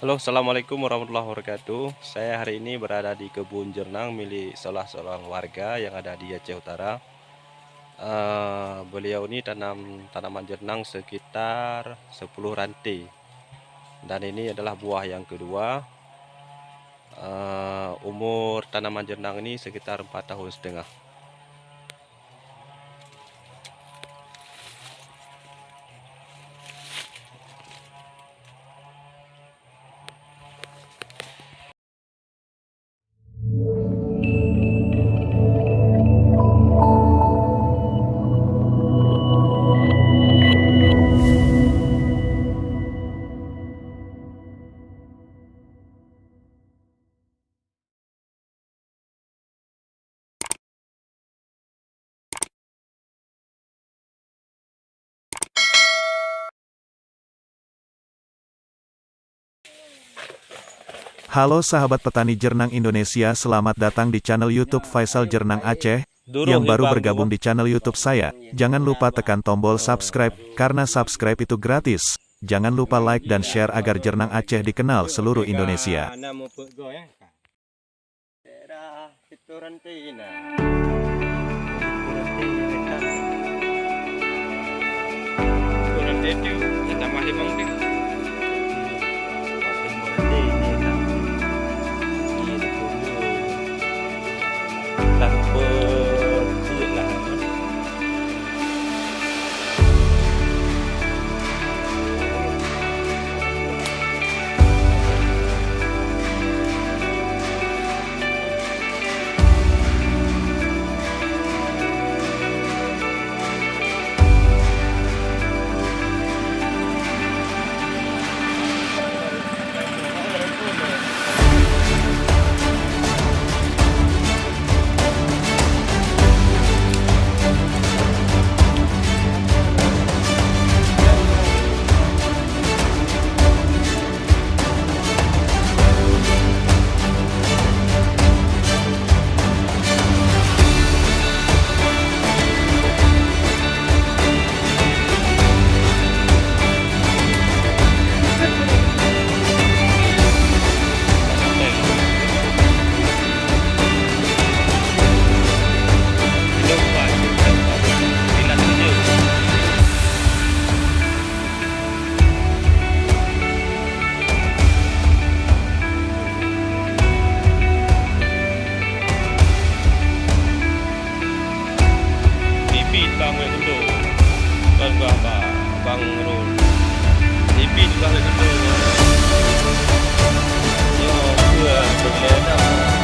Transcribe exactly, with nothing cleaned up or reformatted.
Halo, assalamualaikum warahmatullahi wabarakatuh. Saya hari ini berada di kebun jenang milik salah seorang warga yang ada di Aceh Utara. Eh, beliau ini tanam tanaman jenang sekitar sepuluh rantai. Dan ini adalah buah yang kedua. Eh, umur tanaman jenang ini sekitar empat tahun setengah. Halo sahabat petani jenang Indonesia, selamat datang di channel YouTube Faisal Jenang Aceh. Yang baru bergabung di channel YouTube saya, jangan lupa tekan tombol subscribe, karena subscribe itu gratis. Jangan lupa like dan share agar jenang Aceh dikenal seluruh Indonesia. Tipit bang wek keutu. Bang, bang, bang, bang Rul. Tipit bang wek keutu. Nyoe dua beuleueh.